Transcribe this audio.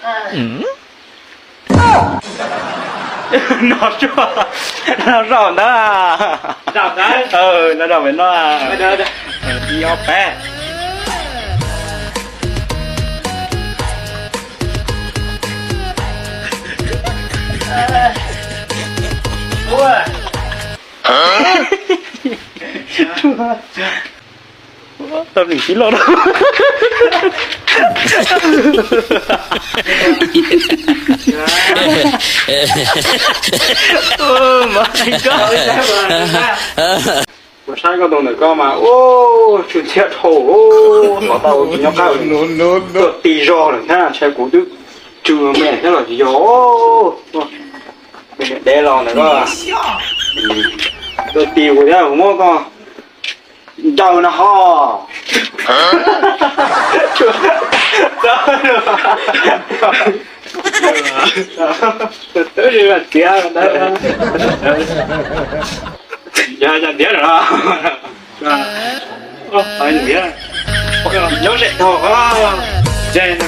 No, no zaum ntawd. No zaum pem no. Ib ob peb. Tau nws tib loj. Mas koj, kuv saib koj tus ntawm koj mas ua tsw ntxhiab dhau, xyov tau nyob qab tuaj ti zog lawm thiab, ntshai kuv twb tsw me thiab los tsis yog. Dev los ntawm koj, tuaj ti kuv thiab kuv muab koj ncaws no ho. Twb tsis tiav, yog tiav lawm. Nyob ze thaum, ze no.